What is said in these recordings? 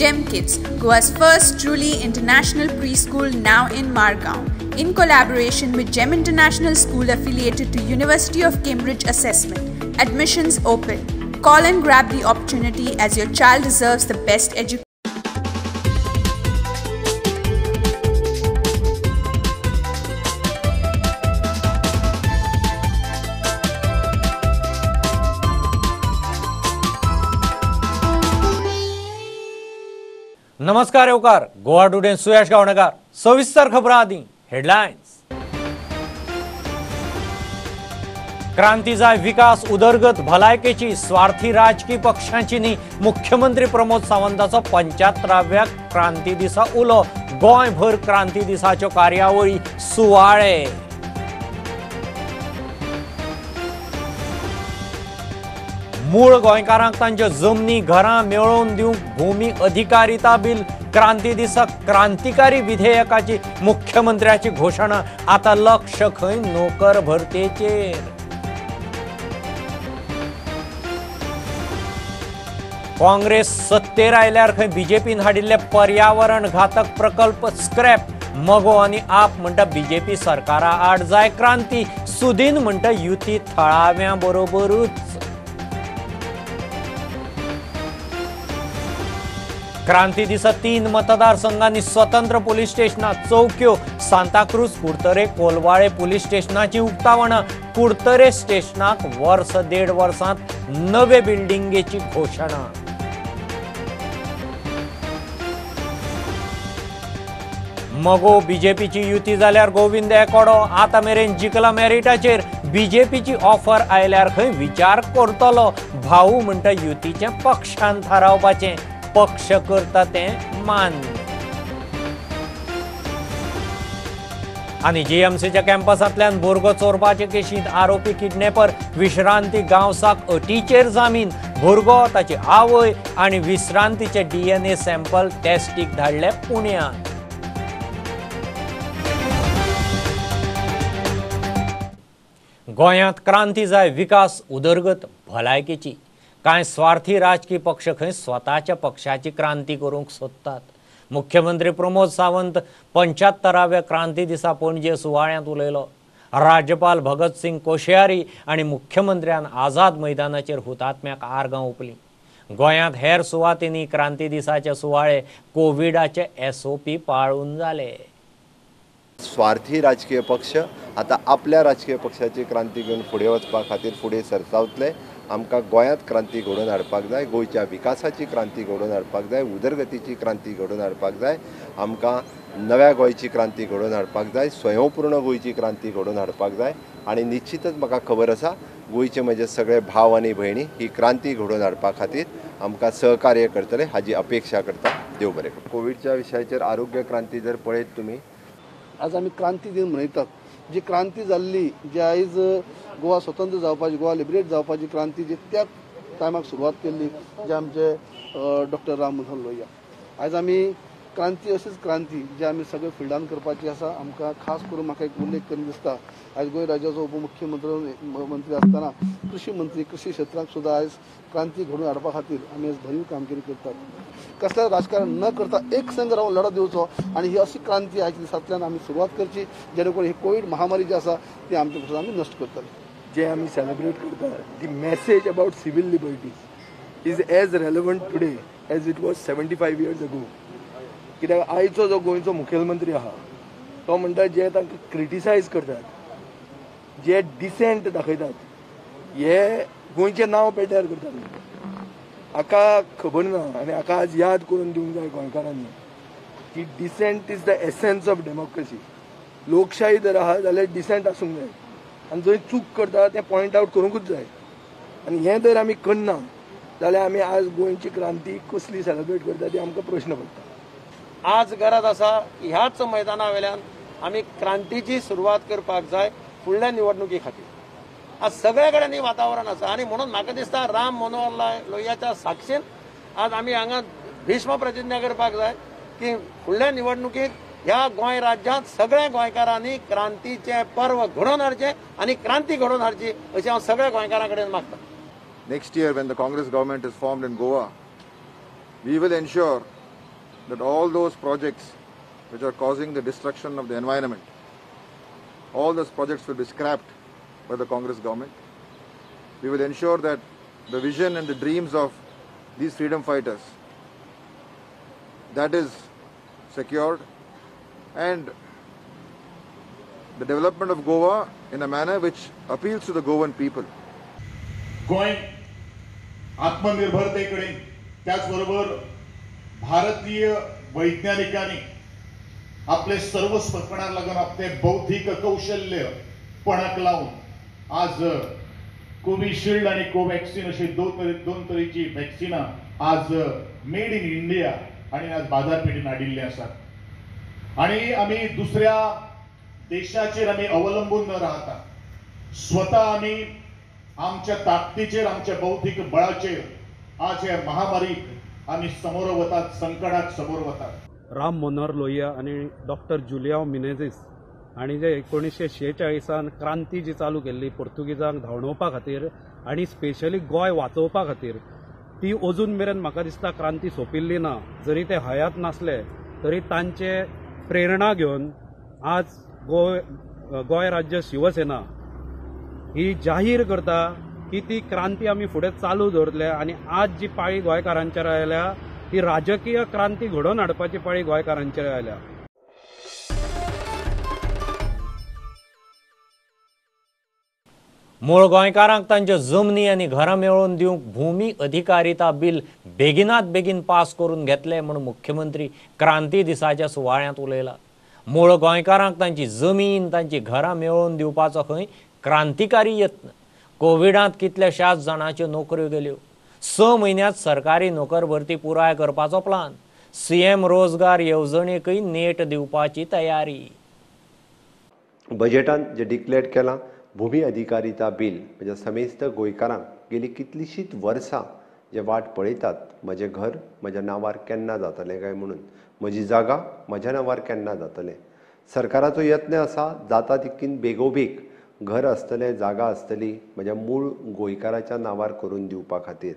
Gem Kids, Goa's first truly international preschool now in Margao, in collaboration with Gem International School affiliated to University of Cambridge Assessment. Admissions open. Call and grab the opportunity as your child deserves the best education. नमस्कार येवकार Goa today सुयश गावणेकार सविस्तर खबरां आदी headlines. क्रांती जाय विकास उदरगत भलायकेची स्वार्थी राजकी पक्षांची न्ही मुख्यमंत्री प्रमोद सावंताचो 75व्या क्रांती दिसा उलो। गोंयभर क्रांती दिसाच्यो कार्यावळी सुवाळे। मूळ गोंयकारांक तांच्यो जमनी घरां मेळोवन दिवंक भूमी अधिकारिता बिल क्रांती दिसा क्रांतिकारी विधेयकाची मुख्यमंत्र्याची घोशणा। आता लक्ष खंय नोकर भरतेचेर। काँग्रेस सत्तेर आयल्यार खंय बीजेपीन हाडिल्ले पर्यावरण घातक प्रकल्प स्क्रॅप। मगो आनी आप म्हणटा बीजेपी सरकारा आड जाय क्रांती। सुदीन म्हणटा युती थळाव्यां बरोबरूच। क्रांती दिसा 3 मतदारसंघांनी स्वतंत्र पोलीस स्टेशनां चौक्यो। सांताक्रूज कुडतरे कोलवाळे पोलीस स्टेशनाची उक्तावणां। कुडतरे स्टेशनाक वर्स देड वर्सांत नवे बिल्डिंगेची घोशणा। मगो बीजेपीची युती जाल्यार गोविंद एकोडो आतां मेरेन जिखला मेरिटाचेर। बीजेपीची ऑफर आयल्यार खंय विचार करतलो। भाऊ म्हणटा युतीचें पक्षान थारावपाचें, पक्ष करता तें मान्य। आनी जीएमसीच्या कॅम्पसांतल्यान भुरगो चोरपाचे केशींत आरोपी किडनॅपर विश्रांती गांवसाक अटीचेर जामीन। भुरगो ताची आवय आनी विश्रांतीचे डीएनए सॅम्पल टेस्टीक धाडले पुण्यांत। गोंयांत क्रांती जाय विकास उदरगत भलायकेची। कांय स्वार्थी राजकी पक्ष खंय स्वताच्या पक्षाची क्रांती करूंक सोदतात। मुख्यमंत्री प्रमोद सावंत 75व्या क्रांती दिसा पणजे सुवाळ्यांत उलयलो। राज्यपाल भगतसिंग कोश्यारी आनी मुख्यमंत्र्यान आझाद मैदानाचेर हुतात्म्याक आर्गां ओंपलीं। गोंयांत हेर सुवातींनी क्रांती दिसाचे सुवाळे कोविडाचे एसओपी पाळून जाले। स्वार्थी राजकीय पक्ष आता आपल्या राजकीय पक्षाची क्रांती घेवन फुडें वचपा खातीर फुडें सरसावतले। आमकां गोंयांत क्रांती घडोवन हाडपाक जाय, गोंयच्या विकासाची क्रांती घडोवन हाडपाक जाय, उदरगतीची क्रांती घडोवन हाडपाक जाय, आमकां नव्या गोंयची क्रांती घडोवन हाडपाक जाय, स्वयंपूर्ण गोंयची क्रांती घडोवन हाडपाक जाय। आनी निश्चितच म्हाका खबर आसा गोंयचे म्हजे सगळे भाव आनी भयणी ही क्रांती घडोवन हाडपा खातीर आमकां सहकार्य करतले हाजी अपेक्षा करता। देव बरें करूं। कोविडच्या विशयाचेर आरोग्य क्रांती जर पळयत तुमी, आज आमी क्रांती दिन मनयतात। जी क्रांती जाल्ली, जी आयज गोवा स्वतंत्र जावपाची, गोवा लिबरेट जावपाची क्रांती जी त्या टायमाक सुरवात केल्ली, जे आमचे डॉक्टर राम मनोहर लोहिया। आयज आमी क्रांती अशीच क्रांती जी आमी सगळे फिल्डान करपाची आसा। आमकां खास करून म्हाका एक उल्लेख करून दिसता, आयज गोंय राज्याचो उपमुख्यमंत्री मंत्री आसतना कृषी मंत्री कृषी क्षेत्रांत सुद्दां आयज क्रांती घडोवन हाडपा खातीर आमी आयज भरीव कामगिरी करतात। कसलें राजकारण न करता एक संघ रावन लढो दिवचो आनी ही अशी क्रांती आयच्या दिसांतल्यान आमी सुरवात करची, जेणे करून ही कोवीड महामारी जी आसा ती आमचे पसून आमी नश्ट करतले। जे आमी सेलिब्रेट करता the message about civil liberties is as relevant today as it was 75 years ago. कित्याक आयचो जो गोंयचो मुखेलमंत्री आहा तो म्हणटा जे तांकां क्रिटिसायज करतात, जे डिसेंट दाखयतात, हे गोंयचें नांव पेड्ड्यार करतात। हाका खबर ना आनी हाका आज याद करून दिवंक जाय गोंयकारांनी की dissent is the essence of democracy. लोकशाही जर आहा जाल्यार डिसेंट आसूंक जाय आनी जंय चूक करता तें पॉयंट आवट करूंकूच जाय। आनी हें जर आमी करना जाल्यार आमी आज गोंयची क्रांती कसली सेलिब्रेट करता ती आमकां प्रश्न पडटा। आज गरज आसा ह्याच मैदाना वेल्यान आमी क्रांतीची सुरवात करपाक जाय फुडल्या निवडणुकी खातीर। आज सगळे कडेन वातावरण आसा आनी म्हणून म्हाका दिसता राम मनोहर लोहियाच्या साक्षीन आज आमी हांगा भीष्म प्रतिज्ञा करपाक जाय की फुडल्या निवडणुकीत ह्या गोंय राज्यांत सगळ्या गोंयकारांनी क्रांतीचें पर्व घडोवन हाडचें आनी क्रांती घडोवन हाडची अशें हांव सगळ्या गोंयकारां कडेन मागता। Next year, when the Congress government is formed in Goa, we will ensure that all those projects which are causing the destruction of the environment, all those projects will be scrapped by the Congress government. We will ensure that the vision and the dreams of these freedom fighters, that is secured, and the development of Goa in a manner which appeals to the Goan people. Goa आत्मनिर्भरतेकडे, त्याचबरोबर भारतीय वैज्ञानिकांनी आपले सर्वस्व पणाक लागून आपले बौद्धिक कौशल्य पणाक लावून आज कोविशिल्ड आणि कोव्हॅक्सिन अशी दोन तरेची व्हॅक्सिनां आज मेड इन इंडिया आणि आज बाजारपेठेन हाडिल्ली आसात. आणि आमी दुसऱ्या देशाचेर आमी अवलंबून न राहता स्वतः आमी आमच्या ताकदीचेर, आमच्या बौद्धिक बळाचेर आज ह्या महामारीक आमी समोर वतात, संकटाक समोर वतात. राम मनोहर लोहिया आनी डॉक्टर जुलियांव मिनेझीस हांणी जे 1946 क्रांती जी चालू केल्ली पोर्तुगीजांक धांवडोवपा खातीर आनी स्पेशली गोंय वाचोवपा खातीर, ती अजून मेरेन म्हाका दिसता क्रांती सोंपिल्ली ना. जरी ते हयात नासले तरी तांचे प्रेरणा घेवन आज गोंय राज्य शिवसेना ही जाहीर करता की ती क्रांती आमी फुडें चालू दवरतले आनी आज जी पाळी गोंयकारांचेर आयल्या ती राजकीय क्रांती घडोवन हाडपाची पाळी गोंयकारांचेर आयल्या. मूळ गोंयकारांक तांच्यो जमनी आनी घरां मेळोवन दिवंक भूमी अधिकारिता बिल बेगिनात बेगीन पास करून घेतले म्हूण मुख्यमंत्री क्रांती दिसाच्या सुवाळ्यांत उलयला. मूळ गोंयकारांक तांची जमीन, तांची घरां मेळोवन दिवपाचो खंय क्रांतिकारी यत्न. कोविडांत कितल्याशाच जाणांच्यो नोकऱ्यो गेल्यो. 6 म्हयन्यांत सरकारी नोकर भरती पुराय करपाचो प्लान. सीएम रोजगार येवजणेकय नेट दिवपाची तयारी. बजेटान जे डिक्लेअर केलां भूमी अधिकारिता बिल, म्हणजे समेस्त गोंयकारांक गेली कितलीशींच वर्सां जे वाट पळयतात म्हजें घर म्हज्या नांवार केन्ना जातलें काय म्हणून, म्हजी जागा म्हज्या नांवार केन्ना जातलें. सरकाराचो यत्न आसा जाता तितकीन बेगोबेग घर आसतलें, जागा आसतली म्हज्या मूळ गोंयकाराच्या नांवार करून दिवपा खातीर,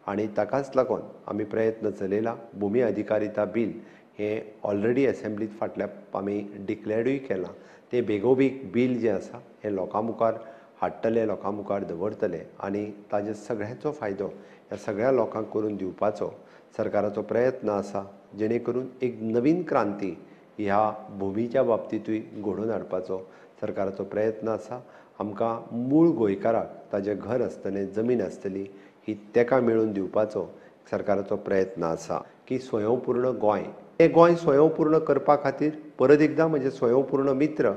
आनी ताकाच लागून आमी प्रयत्न चलयला. भूमी अधिकारिता बिल हें ऑलरेडी एसेंब्लीत फाटल्या आमी डिक्लेअरूय केलां. ते बेगोबेग बील जें आसा हें लोकां मुखार हाडटले, लोकां मुखार दवरतले आनी ताजे सगळ्यांचो फायदो ह्या सगळ्या लोकांक करून दिवपाचो सरकाराचो प्रयत्न आसा, जेणे करून एक नवीन क्रांती ह्या भुमीच्या बाबतींतूय घडोवन हाडपाचो सरकाराचो प्रयत्न आसा. आमकां मूळ गोंयकाराक ताजें घर आसतलें, जमीन आसतली ही तेका मेळोवन दिवपाचो सरकाराचो प्रयत्न आसा. की स्वयंपूर्ण गोंय, हें गोंय स्वयंपूर्ण करपा खातीर परत एकदां म्हजे स्वयंपूर्ण मित्र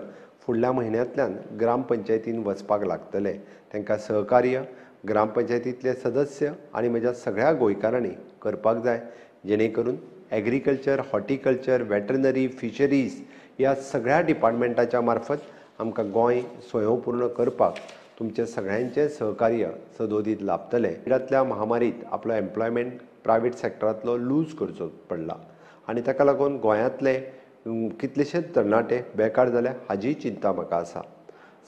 फुडल्या म्हयन्यांतल्यान ग्रामपंचायतीन वचपाक लागतले. तांकां सहकार्य ग्रामपंचायतींतले सदस्य आनी म्हज्या सगळ्या गोंयकारांनी करपाक जाय, जेणे करून एग्रीकल्चर, हॉर्टिकल्चर, वेटरनरी, फिशरीज ह्या सगळ्या डिपार्टमेंटाच्या मार्फत आमकां गोंय स्वयंपूर्ण करपाक तुमचें सगळ्यांचें सहकार्य सदोदीत लाभतलें. कोविडांतल्या महामारीत आपलो एम्प्लॉयमेंट प्रायवेट सेक्टरांतलो लूज करचो पडला आनी ताका लागून गोंयांतले कितलेशेच तरणाटे बेकार जाल्या हाजीय चिंता म्हाका आसा.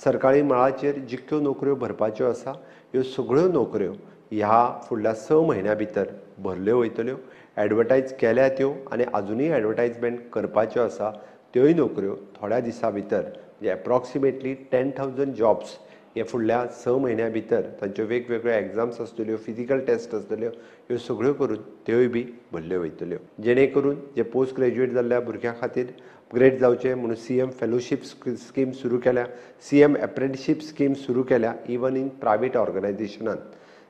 सरकारी मळाचेर जितक्यो नोकऱ्यो भरपाच्यो आसा ह्यो सगळ्यो नोकऱ्यो ह्या फुडल्या 6 म्हयन्यां भितर भरल्यो वयतल्यो. एडवर्टायज केल्या त्यो आनी आजुनूय एडवर्टायजमेंट करपाच्यो आसा त्योय नोकऱ्यो थोड्या दिसां भितर, म्हणजे एप्रॉक्सिमेटली 10,000 जॉब्स हे फुडल्या 6 म्हयन्यां भितर तांच्यो वेगवेगळ्यो एग्जाम्स आसतल्यो, फिजिकल टेस्ट आसतल्यो, ह्यो सगळ्यो करून त्योय बी भरल्यो वयतल्यो. जेणे करून जे पोस्ट ग्रॅज्युएट जाल्ल्या भुरग्यां खातीर अपग्रेड जावचें म्हणून सीएम फेलोशीप स्कीम सुरू केल्या, सीएम एप्रेंटिशीप स्कीम सुरू केल्या इवन इन प्रायवेट ऑर्गनायझेशनान.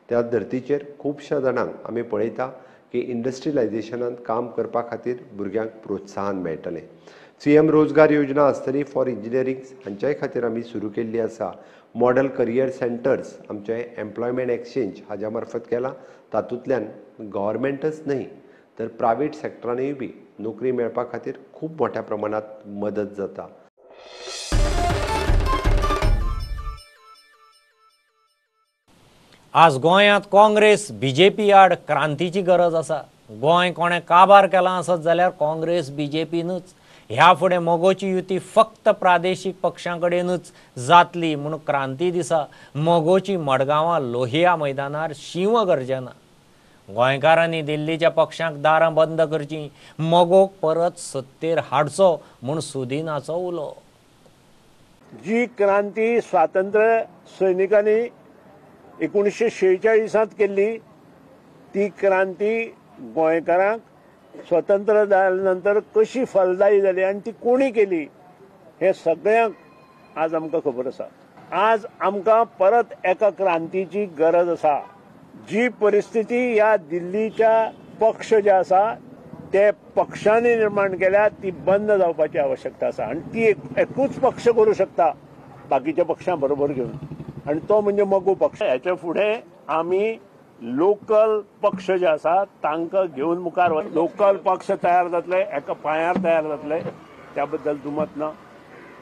त्या धर्तीचेर खुबश्या जाणांक आमी पळयता की इंडस्ट्रियलायझेशनान काम करपा खातीर भुरग्यांक प्रोत्साहन मेळटलें. सीएम रोजगार योजना आसतली फॉर इंजिनियरींग हांच्याय खातीर आमी सुरू केल्ली आसा. मॉडल करियर सेंटर्स आमचे एम्प्लॉयमेंट एक्सचेंज हाज्या मार्फत केला, तातूंतल्यान गव्हर्मेंटच न्हय तर प्रायवेट सेक्टरानूय बी नोकरी मेळपा खातीर खूब मोठ्या प्रमाणांत मदत जाता. आज गोंयांत काँग्रेस बीजेपी आड क्रांतीची गरज आसा. गोंय कोणें काबार केलां आसत जाल्यार काँग्रेस बीजेपीनूच. ह्या फुडें मगोची युती फक्त प्रादेशीक पक्षां कडेनूच जातली म्हूण क्रांती दिसा मगोची मडगांवां लोहिया मैदानार शींव गरजना. गोंयकारांनी दिल्लीच्या पक्षांक दारां बंद करचीं, मगोक परत सत्तेर हाडचो म्हूण सुदिनाचो उलो. जी क्रांती स्वातंत्र्य सैनिकांनी 1946 केल्ली ती क्रांती गोंयकारांक स्वतंत्र जाल्या नंतर कशी फलदायी जाली आनी ती कोणी केली हें सगळ्यांक आज आमकां खबर आसा. आज आमकां परत एका क्रांतीची गरज आसा. जी परिस्थिती ह्या दिल्लीच्या पक्ष जे आसा ते पक्षांनी निर्माण केल्या ती बंद जावपाची आवश्यकता आसा आनी ती एकूच पक्ष करूं शकता बाकीच्या पक्षां बरोबर घेवन, आनी तो म्हणजे मगो पक्ष. ह्याच्या फुडें आमी लोकल पक्ष जे आसा तांकां घेवन मुखार लोकल पक्ष तयार जातले, एका पांयार तयार जातले, त्या बद्दल दुमत ना.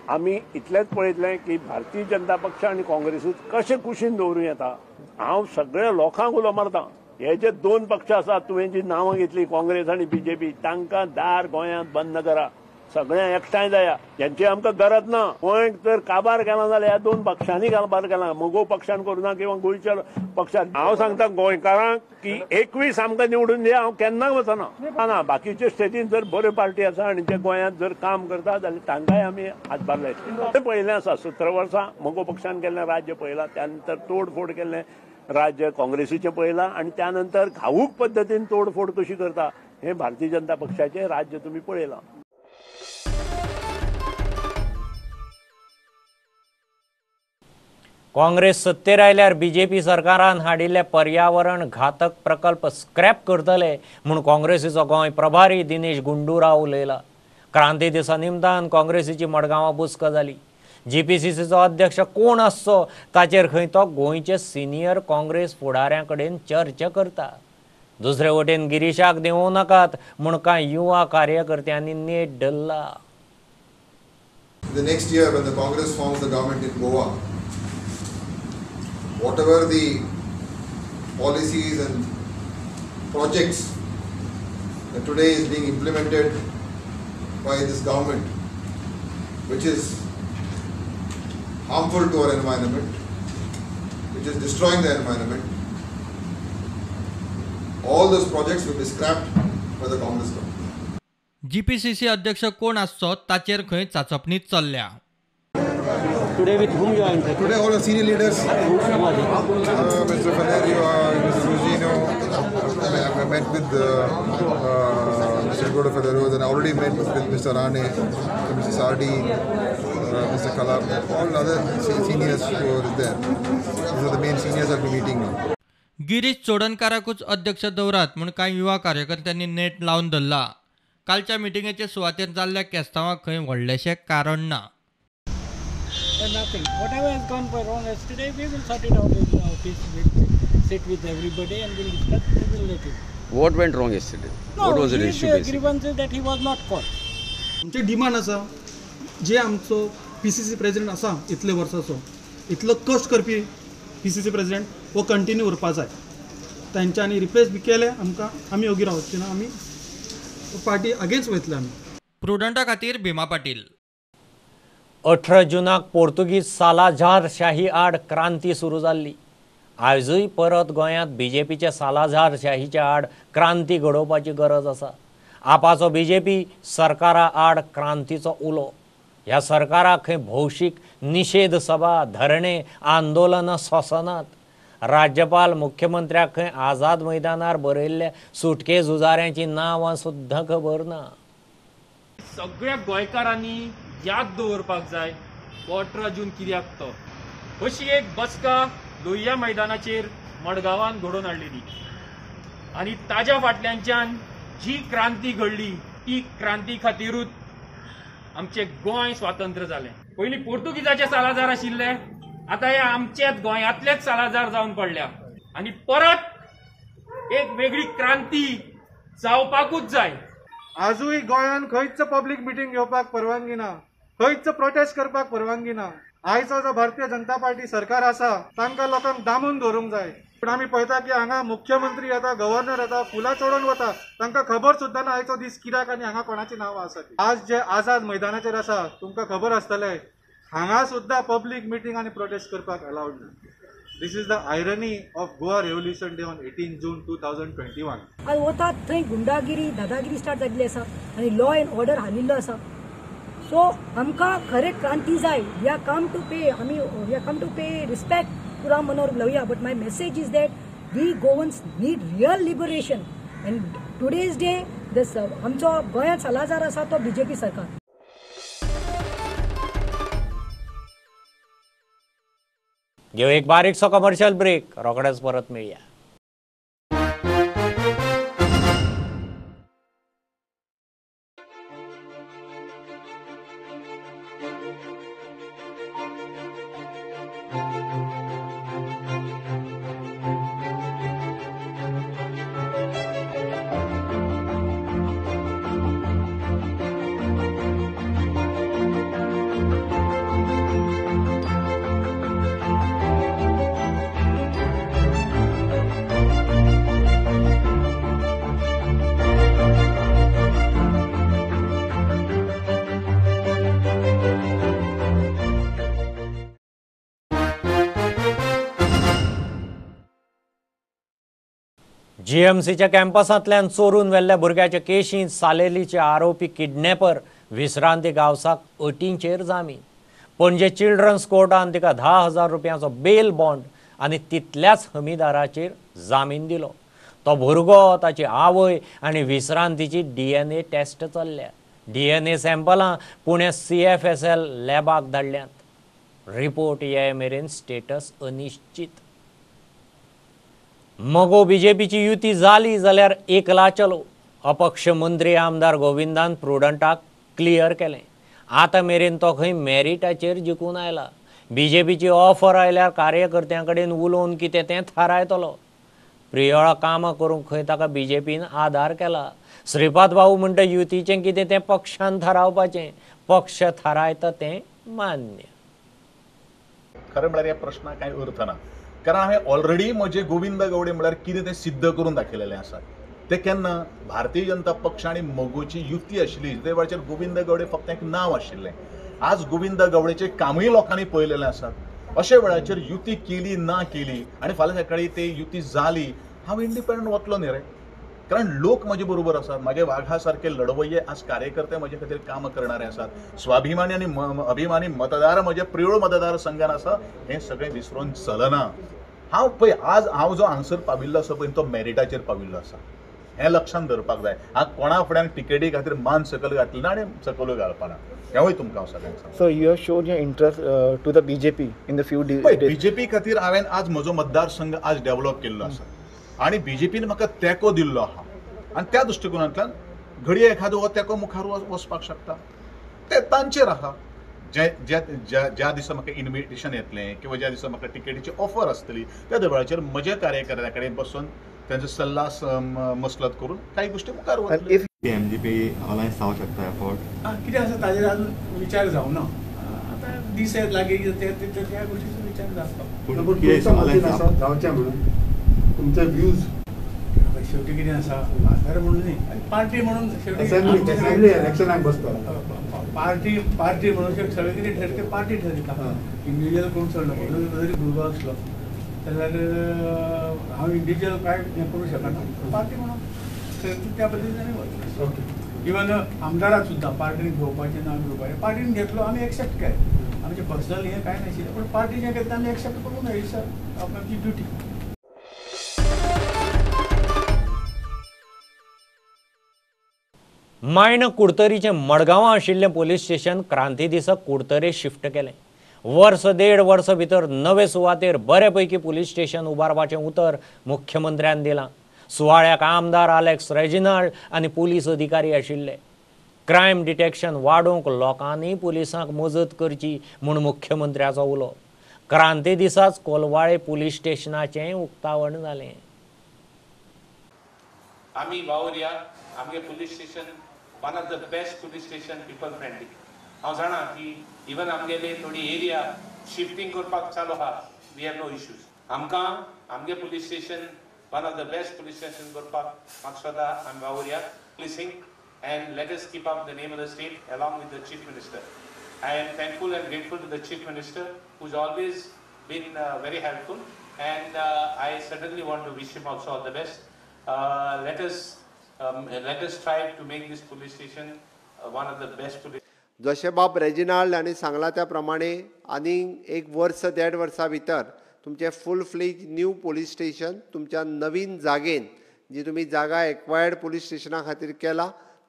आमी इतलेंच पळयतलें की भारतीय जनता पक्ष आनी काँग्रेसूच कशें कुशीन दवरूं येता. हांव सगळ्या लोकांक उलो मारता, हे जे दोन पक्ष आसात तुवें जी नांवां घेतली काँग्रेस आनी बीजेपी, तांकां दार गोंयांत बंद करा, सगळ्यांक एकठांय जाया. हेंची आमकां गरज ना. गोंय जर काबार केला जाल्यार ह्या दोन पक्षांनी काबार केला, मगो पक्षान करूं ना किंवा गोंयच्या पक्षान. हांव सांगता गोंयकारांक की 21 आमकां निवडून दिया, हांव केन्ना वचना. ना, बाकीचे स्टेटीन जर बऱ्यो पार्टी आसा आनी जे गोंयांत जर काम करता जाल्यार तांकांय आमी हातभार लायतले. तें पळयलें आसा, 17 वर्सां मगो पक्षान केल्लें राज्य पळयलां, त्या नंतर तोडफोड केल्लें राज्य काँग्रेसीचें पळयलां आनी त्या नंतर घाऊक पद्दतीन तोडफोड कशी करता हें भारतीय जनता पक्षाचें राज्य तुमी पळयलां. काँग्रेस सत्तेर आयल्यार बीजेपी सरकारान हाडिल्ले पर्यावरण घातक प्रकल्प स्क्रॅप करतले म्हूण काँग्रेसीचो गोंय प्रभारी दिनेश गुंडूराव उलयला. क्रांती दिसा निमतान काँग्रेसीची मडगांवां बसका जाली. जीपीसीसीचो अध्यक्ष कोण आसचो ताचेर खंय तो गोंयचे सिनियर काँग्रेस फुडाऱ्यां कडेन चर्चा करता. दुसरे वटेन गिरीशाक देंवोवं नाकात म्हूण कांय युवा कार्यकर्त्यांनी नेट धरला. The next year when the Congress forms the government in Goa, whatever the policies and projects that today is being implemented by this government, which is harmful to our environment, which is destroying the environment, all those projects will be scrapped by the Congress government. GPCC अध्यक्ष कोण आसचो ताचेर खंय चाचपणी चल्ल्या. Today with whom you are in touch? Today all the senior leaders, Mr. Falerio, Mr. Rugino, I met with Mr. Godo Falerio, then I already met with Mr. Rane, Mr. Sardi, Mr. Kalab, all other seniors who are there. These are the main seniors that will be meeting now. Girish चोडणकाराकूच अध्यक्ष दवरात म्हूण कांय युवा कार्यकर्त्यांनी नेट लावन धरला. कालच्या मिटिंगेचे सुवातेर जाल्ल्या केस्तांवाक खंय व्हडलेशें कारण ना. Nothing. Whatever has gone wrong yesterday, we will sort it out in the office. We'll sit with everybody and we'll discuss. We will let you. What went wrong yesterday? No, what was the issue basically? Grievance is that he was not called. आमचे demand आसा जे आमचो PCC president आसा इतले वर्साचो इतलो कश्ट करपी PCC president हो कंटिन्यू उरपा जाय. तांच्यांनी रिप्लेस बी केले आमकां, आमी ओगी रावचे ना, आमी पार्टी अगेन्स्ट वयतले आमी. प्रुडंटा खातीर भीमा पाटील. 18 जुनाक पोर्तुगीज सालाझार शाही आड क्रांती सुरू जाल्ली. आयजूय परत गोंयांत बीजेपीच्या सालाझार शाहीच्या आड क्रांती घडोवपाची गरज आसा. आपाचो बीजेपी सरकारा आड क्रांतीचो उलो. ह्या सरकाराक खंय भौशीक निशेध सभा, धरणे, आंदोलनां सोंसनात. राज्यपाल मुख्यमंत्र्याक खंय आझाद मैदानार बरयल्ल्या सुटके झुजाऱ्यांची नांवां सुद्दां खबर ना. सगळ्या गोंयकारांनी याद दवरपाक जाय 18 जून कित्याक तो. अशी एक बसका लोहिया मैदानाचेर मडगांवान घडोवन हाडलेली आनी ताज्या फाटल्यानच्यान जी क्रांती घडली ती क्रांती खातीरूच आमचें गोंय स्वातंत्र्य जालें. पयलीं पोर्तुगीजाचे सालाजार आशिल्ले, आतां हे आमचेच गोंयांतलेच सालाजार जावन पडल्या आनी परत एक वेगळी क्रांती जावपाकूच जाय. आजूय गोंयांत खंयच पब्लीक मिटींग घेवपाक परवानगी ना, खंयच प्रोटेस्ट करपाक परवानगी ना. आयचो जो भारतीय जनता पार्टी सरकार आसा तांकां लोकांक दामून दवरूंक जाय. पूण आमी पळयता की हांगा मुख्यमंत्री येता, गव्हर्नर येता, फुलां चडोवन वता, तांकां खबर सुद्दां ना आयचो दीस कित्याक आनी हांगा कोणाची नांवां आसा. आज जे आझाद मैदानाचेर आसा तुमकां खबर आसतलें, हांगा सुद्दां पब्लीक मिटींग आनी प्रोटेस्ट करपाक अलावड ना. This is the irony of Goa Revolution Day on 18 June 2021. आज वतात थंय गुंडागिरी दादागिरी स्टार्ट जाल्ली आसा आनी लॉ एंड ऑर्डर हालिल्लो आसा. सो आमकां खरें क्रांती जाय. We are come to pay, आमी we are come to pay respect to Ram Manohar Lohia, but my message is that we Goans need real liberation and today's day this आमचो गोंयांत Salazar आसा तो BJP सरकार. घेऊ एक बारीकसो commercial break, रोखडेच परत मेळया. जीएमसीच्या कॅम्पसांतल्यान चोरून व्हेल्ल्या भुरग्याच्या केशींत सालेलीचे आरोपी किडनॅपर विश्रांती गांवसाक अटींचेर जामीन. पणजे चिल्ड्रन्स कोर्टान तिका 10,000 रुपयांचो बेल बॉन्ड आनी तितल्याच हमीदाराचेर जामीन दिलो. तो भुरगो, ताची आवय आनी विश्रांतीची DNA taste चल्ल्या. DNA सॅम्पलां पुणे CFSL लॅबाक धाडल्यांत. रिपोर्ट ये मेरेन स्टेटस अनिश्चित. मगो बीजेपीची युती जाली जाल्यार एकला चलो. अपक्ष मंत्री आमदार गोविंदान प्रुडंटाक क्लियर केलें. आतां मेरेन तो खंय मेरिटाचेर जिखून आयला. बीजेपीची ऑफर आयल्यार कार्यकर्त्यां कडेन उलोवन कितें तें थारायतलो. प्रियोळा कामां करूंक खंय ताका बीजेपीन आदार केला. श्रीपाद भाऊ म्हणटा युतीचें कितें तें पक्षान थारावपाचें, पक्ष थारायता तें मान्य. खरें म्हळ्यार ह्या प्रश्नाक कांय अर्थ ना, कारण हांवें ऑलरेडी म्हजे गोविंद गावडे म्हळ्यार कितें तें सिद्ध करून दाखयलेलें आसा. तें केन्ना भारतीय जनता पक्ष आनी मगोची युती आशिल्ली ते वेळाचेर गोविंद गावडे फक्त एक नांव आशिल्लें. आज गोविंद गावडेचें कामूय लोकांनी पळयलेलें आसा. अशे वेळाचेर युती केली ना केली आनी फाल्यां सकाळीं ते युती जाली, हांव इंडिपेंडंट वतलो न्ही रे, कारण लोक म्हजे बरोबर आसात. म्हजे वाघा सारके लढवय्ये आज कार्यकर्ते म्हजे खातीर काम करणारे आसात. स्वाभिमानी आनी अभिमानी मतदार म्हजे प्रियोळ मतदारसंघान आसा. हें सगळें विसरून चलना. हांव पळय आज हांव जो हांगसर पाविल्लो आसा पळय तो मेरिटाचेर पाविल्लो आसा, हें लक्षांत दवरपाक जाय. हांव कोणा फुड्यान टिकेटी खातीर मान सकयल घातली ना आनी सकयल घालपाना, हेंवूय तुमकां हांव सगळ्यांक सांगता. So you have shown your interest to the BJP in the few days. पळय बीजेपी खातीर हांवें आज म्हजो मतदारसंघ आज डेव्हलप केल्लो आसा आनी बीजेपीन म्हाका तेंको दिल्लो आहा आनी त्या दृश्टिकोनांतल्यान घडये एखादो हो तेंको मुखार वचपाक शकता, ते तांचेर आहा. जे ज्या ज्या दिसा म्हाका इन्विटेशन येतलें किंवा ज्या दिसा म्हाका टिकेटीची ऑफर आसतली त्या वेळाचेर म्हज्या कार्यकर्त्या कडेन बसून तांचो सल्ला मसलत करून काही गोष्टी मुखार वतल्यो. एमजीपी अलायन्स जावंक शकता एफोर्ट कितें आसा ताजेर अजून विचार जावना. आतां दीस येत लागीं त्या गोष्टीचो विचार जातलो. जावचें म्हणून तुमचे व्यूज शेवटी कितें आसा आदार म्हणून न्ही, पार्टी म्हणून असेंब्ली इलेक्शनाक बसता पार्टी पार्टी म्हणून सगळें कितें ठरता पार्टी ठरयता. इंडिविज्युअल कोण चडना. जरी भुरगो आसलो जाल्यार हांव इंडिविज्युअल कांय हें करूं शकना, पार्टी म्हणून त्या पद्दतीन आमी वतले. इवन आमदाराक सुद्दां पार्टीन घेवपाचें ना घेवपाचें, पार्टीन घेतलो आमी एक्सेप्ट केलें. आमचें पर्सनल हें कांय नाशिल्लें, पूण पार्टी जें घेतलें आमी एक्सेप्ट करूंक जाय. It's आमची ड्युटी. मायण कुडतरीचें मडगांवां आशिल्लें पोलीस स्टेशन क्रांती दिसा कुडतरे शिफ्ट केलें. वर्स देड वर्स भितर नवे सुवातेर बरे पैकी पोलीस स्टेशन उबारपाचें उतर मुख्यमंत्र्यान दिलां. सुवाळ्याक आमदार आलेक्स रेजिनाल्ड आनी पोलीस अधिकारी आशिल्ले. क्रायम डिटेक्शन वाडोवंक लोकांनी पुलिसांक मजत करची म्हूण मुख्यमंत्र्याचो उलो. क्रांती दिसाच कोलवाळे पोलीस स्टेशनाचें उक्तावण जालें. आमी वावुरया. आमगे police station one of the best police station, people friendly. हांव जाणा की इवन आमगेले थोडी एरिया शिफ्टींग करपाक चालू आहा, we have no issues. आमकां आमगे police station one of the best police station करपाक म्हाका स्वता आमी वावुरया. Policing and let us keep up the name of the state along with the chief minister. I am thankful and grateful to the chief minister who is always been very helpful. And I certainly want to wish him also all the best. Let us try to make this police station one of the best police. जशें बाब Reginald हांणी सांगलां त्या प्रमाणे आनी एक वर्स देड वर्सा भितर तुमचें full fledge new police station तुमच्या नवीन जागेन जी तुमी जागा एक्वायर्ड पोलीस स्टेशना खातीर केला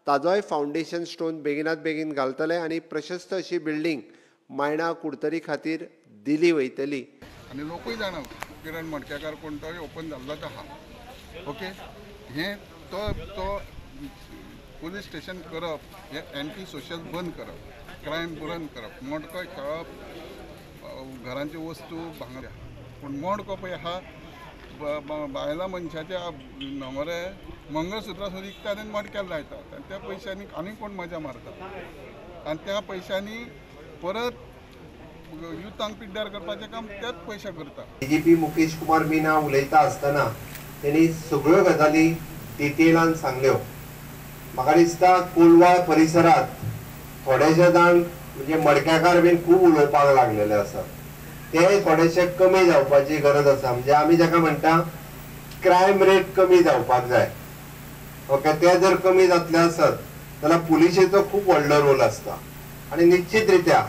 ताजोय फावंडेशन स्टोन बेगिनात बेगीन घालतले आनी प्रशस्त अशी बिल्डींग मायणा कुडतरी खातीर दिली वयतली. आनी लोकूय जाणा किरण मडकेकार कोण तो ओपन जाल्लोच आहा. ओके, हें तो तो पुलीस स्टेशन करप हें एंटी सोशल बंद करप, क्रायम बंद करप, मडको खेळप, घरांच्यो वस्तू भांगर, पूण मडको पळय आहा बायलां मनशाच्या न्हवरे मंगळसुत्रां सुद्दां विकतात आनी मडक्याक लायतात आनी त्या पयशांनी आनी कोण मजा मारता आनी त्या पयशांनी परत युथांक पिड्ड्यार करपाचें काम त्याच पयशे करता. डीजीपी मुकेश कुमार मीना उलयता आसतना तेणी सगळ्यो गजाली डिटेलान सांगल्यो. म्हाका दिसता कोलवाळ परिसरांत थोडेशे जाण म्हणजे मडक्याकार बीन खूब उलोवपाक लागलेले आसा, ते थोडेशे कमी जावपाची गरज आसा. म्हणजे आमी जाका म्हणटा क्रायम रेट कमी जावपाक जाय. ओके, ते जर कमी जातले आसत जाल्यार पुलिशेचो खूब व्हडलो रोल आसता आनी निश्चित रित्या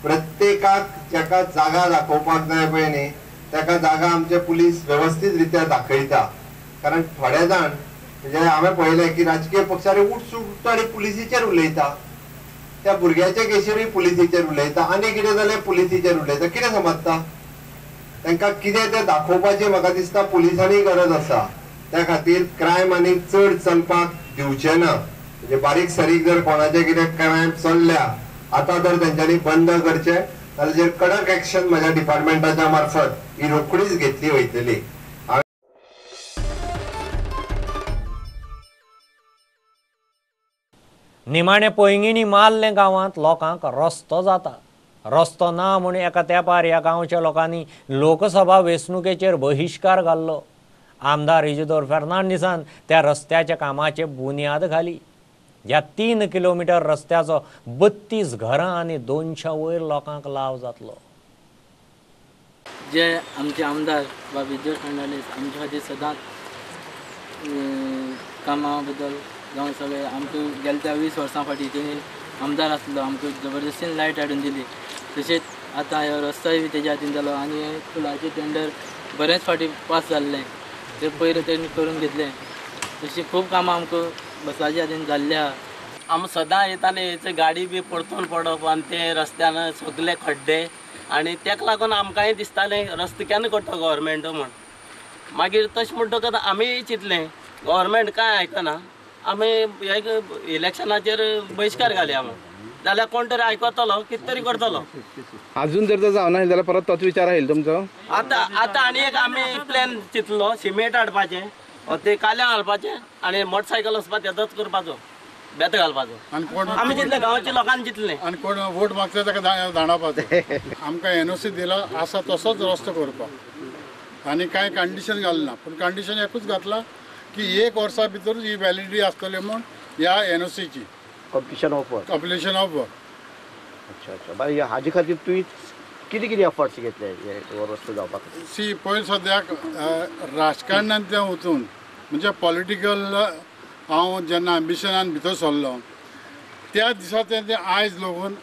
प्रत्येकाक जाका जागा दाखोवपाक जाय पळय न्ही ताका जागा आमचे पुलीस वेवस्थीत रित्या दाखयता. कारण थोडे जाण म्हणजे हांवें पळयलें की राजकीय पक्षार उठसूट आनी पुलिसीचेर उलयता, त्या भुरग्याच्या केशीरूय पुलिसीचेर उलयता आनी कितें जालें पुलिसीचेर उलयता. कितें समजता तांकां कितें तें दाखोवपाची म्हाका दिसता पुलिसांनी गरज आसा. त्या खातीर क्रायम आनी चड चलपाक दिवचें ना. म्हणजे बारीक सारीक जर कोणाचें कितें क्रायम चल्ल्या आतां तर तेंच्यांनी बंद करचें, जाल्यार कडक एक्शन म्हज्या डिपार्टमेंटाच्या मार्फत ही रोखडीच घेतली वयतली. निमाणे पैंगिणी मारलें गांवांत लोकांक रस्तो जाता. रस्तो ना म्हूण एका तेंपार ह्या गांवच्या लोकांनी लोकसभा वेंचणुकेचेर बहिश्कार घाल्लो. आमदार इजिदोर फेर्नांडीसान त्या रस्त्याच्या कामाचे बुन्याद घाली. ह्या 3 किलोमिटर रस्त्याचो 32 घरां आनी 200 वयर लोकांक लाव जातलो. जे आमचे आमदार बाब इजिदोर फेर्नांडीस आमच्या खातीर सदांच कामा बद्दल जावं सगळें आमकां गेल्या त्या 20 वर्सां फाटीं तेणी आमदार आसलो, आमकां जबरदस्तीन लायट हाडून दिली. तशेंच आतां हो रस्तोय बी तेज्या हातीन जालो आनी पुलाचें टेंडर बरेंच फाटीं पास जाल्लें तें पयर तेणी करून घेतलें. तशीं खूब कामां आमकां बसाच्या हातीन जाल्लें आहा. आमी सदां येताले गाडी बी परतून पडप आनी ते रस्त्यान सगळे खड्डे आनी तेका लागून आमकांय दिसतालें रस्तो केन्ना करता गव्हर्मेंट म्हूण. मागीर तशें म्हणटकच आमी चिंतलें गव्हर्मेंट कांय आयकना, आमी इलेक्शनाचेर बहिश्कार घालया म्हूण, जाल्यार कोण तरी आयकतलो कितें तरी करतलो. अजून जर जावना जाल्यार परत तोच विचार आयल तुमचो. आतां आतां आनी एक आमी प्लॅन चिंतलो, सिमेंट हाडपाचें, ते काल्यां घालपाचें आनी मोटरसायकल वचपा तेदोच करपाचो, बेत घालपाचो. आमी चिंतलें गांवच्या लोकांनी चिंतलें आनी कोण वोट मागता ताका धांवडावपाचो. आमकां एनओसी दिला आसा तसोच रस्तो करपाक आनी कांय कंडिशन घालना, पूण कंडिशन एकूच घातला की एक वर्सा भितर ही व्हॅलिडिटी आसतली म्हूण ह्या एनओसीची completion of work. Completion of work. अच्छा अच्छा, बरें, हाजे खातीर तुवें कितें कितें एफर्ट्स घेतले हे रस्तो जावपाक? सी पयलीं सद्याक राजकारणांत तें वचून म्हणजे पॉलिटिकल हांव जेन्ना एम्बिशनान भितर सरलो त्या दिसा तें आयज लोगून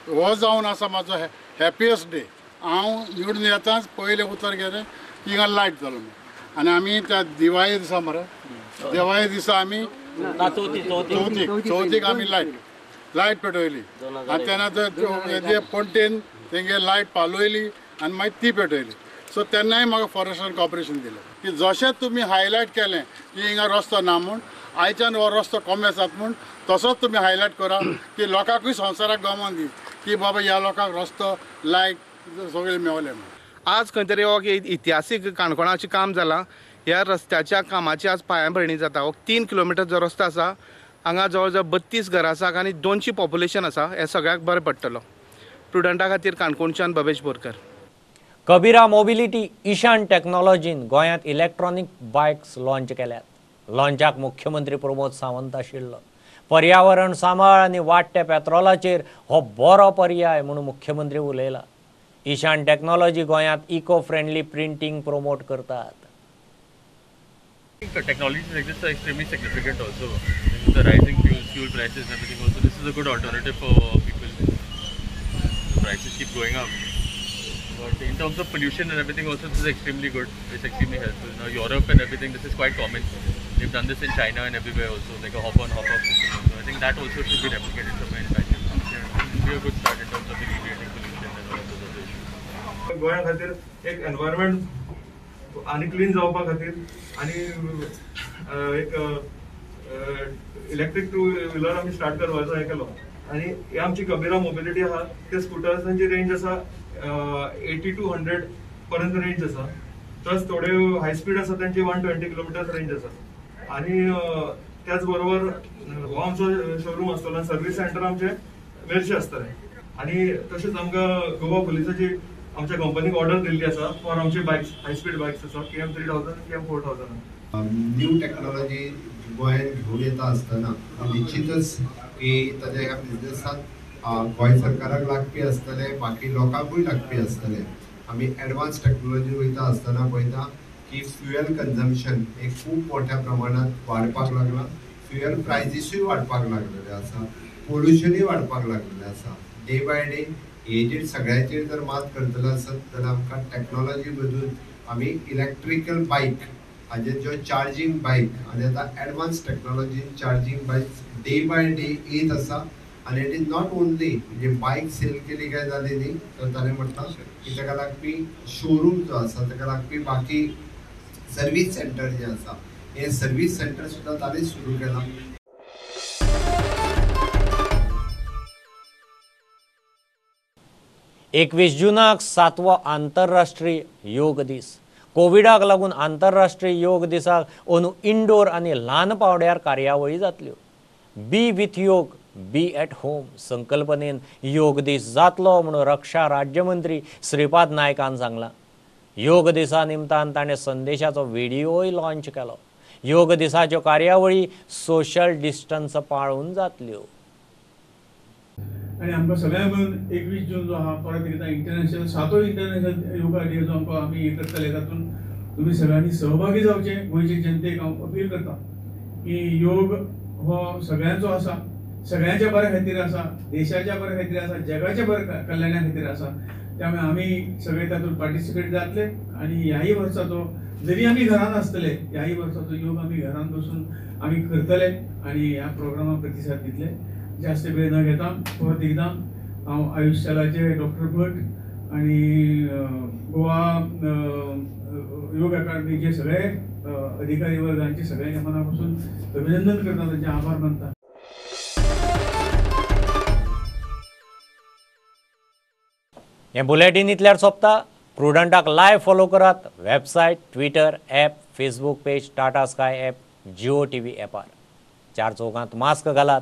हो जावन आसा म्हाजो हॅपियस्ट डे. हांव निवडून येताच पयलें उतर गेलें की हिंगा लायट जालो म्हूण. आनी आमी त्या दिवाळे दिसा मरे, दिवाळे दिसा आमी चवथीक आमी लायट पेटयली आनी तेन्ना ते पणटेन तेंगे लायट पालयली आनी मागीर ती पेटयली. सो तेन्नाय म्हाका फॉरेस्टान कॉपरेशन दिलें की जशें तुमी हायलायट केलें की हिंगा रस्तो ना म्हूण, आयच्यान हो रस्तो कमी आसात म्हूण, तसोच तुमी हायलायट करा की लोकांकूय संवसाराक गमोन दी की बाबा ह्या लोकांक रस्तो लायट सगळें मेवलें म्हूण. आज खंय तरी हो इतिहासीक काणकोणाचें काम जालां. ह्या रस्त्याच्या कामाची आज पायांभरणी जाता. हो 3 किलोमिटर जो रस्तो आसा हांगा जवळ जवळ 32 घरां आसा आनी 200 पॉप्युलेशन आसा. हें सगळ्याक बरें पडटलो. प्रुडंटा खातीर काणकोणच्यान भवेश बोरकर. कबीरा मोबिलिटी ईशान टॅक्नॉलॉजीन गोंयांत इलेक्ट्रॉनीक बायक्स लॉन्च केल्यात. लॉन्चाक मुख्यमंत्री प्रमोद सावंत आशिल्लो. पर्यावरण सांबाळ आनी वाडट्या पेट्रोलाचेर हो बरो पर्याय म्हणून मुख्यमंत्री उलयला. ईशान टेक्नॉलॉजी गोंयांत इको फ्रेंडली प्रिंटींग प्रमोट करतात. The technologies like this are extremely significant also. The rising fuel prices and everything also, this is a good alternative for people. The prices keep going up. But in terms of pollution and everything also, this is extremely good. It's extremely helpful. Now Europe and everything, this is quite common. They've done this in China and everywhere also, like a hop-on, hop-off system also. I think that also should be replicated somewhere in China. It will be a good start in terms of alleviating pollution and all of those other issues. गोंया खातीर एक environment आनी clean जावपा खातीर आनी एक electric two wheeler आमी start करपाचो हें केलो. आनी ही आमची कबीरा मोबिलिटी आहा, त्या स्कुटर्सांची रेंज आसा 80 to 100 पर्यंत रेंज आसा. प्लस थोडे हाय स्पीड आसा तांची 120 किलोमिटर्स रेंज आसा. आनी त्याच बरोबर हो आमचो शोरूम आसतलो, सर्वीस सेंटर आमचे मेरशे आसतले. आनी तशेंच आमकां गोवा पुलिसाची आमच्या कंपनीक ऑर्डर दिल्ली आसा फॉर आमचे बायक्स, हाय स्पीड बायक्स आसा KM 3000, KM 4000. New technology गोंयांत घेवन येता आसतना निश्चितच की ताज्या ह्या बिजनेसांत गोंय सरकाराक लागपी आसतले, बाकी लोकांकूय लागपी आसतले. आमी एडवान्स टेक्नॉलॉजी वयता आसतना पळयता की फ्युएल कन्जम्पशन हे खूब मोठ्या प्रमाणात वाडपाक लागलां, फ्युएल प्रायजीसूय वाडपाक लागलेले आसा, पोल्युशनूय वाडपाक लागलेलें आसा. डे बाय डे हेजेर सगळ्याचेर जर मात करतलो आसत जाल्यार आमकां टॅक्नॉलॉजी बदलून आमी इलेक्ट्रिकल बायक हाजेर ज्यो चार्जींग बायक आनी आतां advance technology charging bikes day by day येत आसा. आनी it is not only म्हणजे बायक सेल केली काय जाली न्ही, तर ताणें म्हटलां की ताका लागपी शोरूम जो आसा, ताका लागपी बाकी सर्वीस सेंटर जे आसा, हे सर्वीस सेंटर सुद्दां ताणें सुरू केलां. एकवीस जूनाक 7वो आंतरराष्ट्रीय योग दीस. कोविडाक लागून आंतरराष्ट्रीय योग दिसाक अंदू इंडोर आनी ल्हान पावंड्यार कार्यावळी जातल्यो. Be with yoga be at home संकल्पनेन योग दीस जातलो म्हणून रक्षा राज्यमंत्री श्रीपाद नायकान सांगलां. योग दिसा निमतान ताणें संदेशाचो व्हिडियोय लॉंच केलो. योग दिसाच्यो कार्यावळी सोशल डिस्टन्स पाळून जातल्यो. आनी आमकां सगळ्यांक मेळून 21 जून जो आहा परत एकदां इंटरनॅशनल 7वो इंटरनॅशनल योगा डे जो आमकां आमी हे करतले, तातूंत तुमी सगळ्यांनी सहभागी जावचें. गोंयचे जनतेक हांव अपील करता की योग हो सगळ्यांचो आसा, सगळ्यांच्या बऱ्या खातीर आसा, देशाच्या बऱ्या खातीर आसा, जगाच्या बऱ्या कल्याणा खातीर आसा. त्यामुळे आमी सगळे तातूंत पार्टिसिपेट जातले आनी ह्याय वर्साचो जरी आमी घरान आसतले, ह्याय वर्साचो योग आमी घरान बसून आमी करतले आनी ह्या प्रोग्रामाक प्रतिसाद दितले. जास्त वेळ न घेता परत एकदा हांव आयुश्यालाचे डॉक्टर भट आनी गोवा योग अकादमीचे सगळे अधिकारी वर्गांचे सगळ्यांच्या मनापासून अभिनंदन करता, तांचे आभार मानता. हें बुलेटीन इतल्यार सोंपता. प्रुडंटाक लायव्ह फॉलो करात website, Twitter, app, Facebook page, Tata Sky app, Jio TV ॲपार. 4 चौकांत मास्क घालात,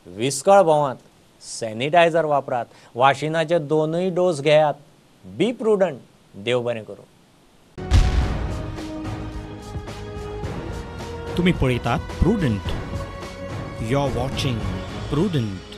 विस्कळ भोंवात, सॅनिटायझर वापरात, वाशिनाचे 2 डोस घेयात. Be prudent. देव बरें करूं. तुम्ही पळयतात Prudent. You are watching Prudent.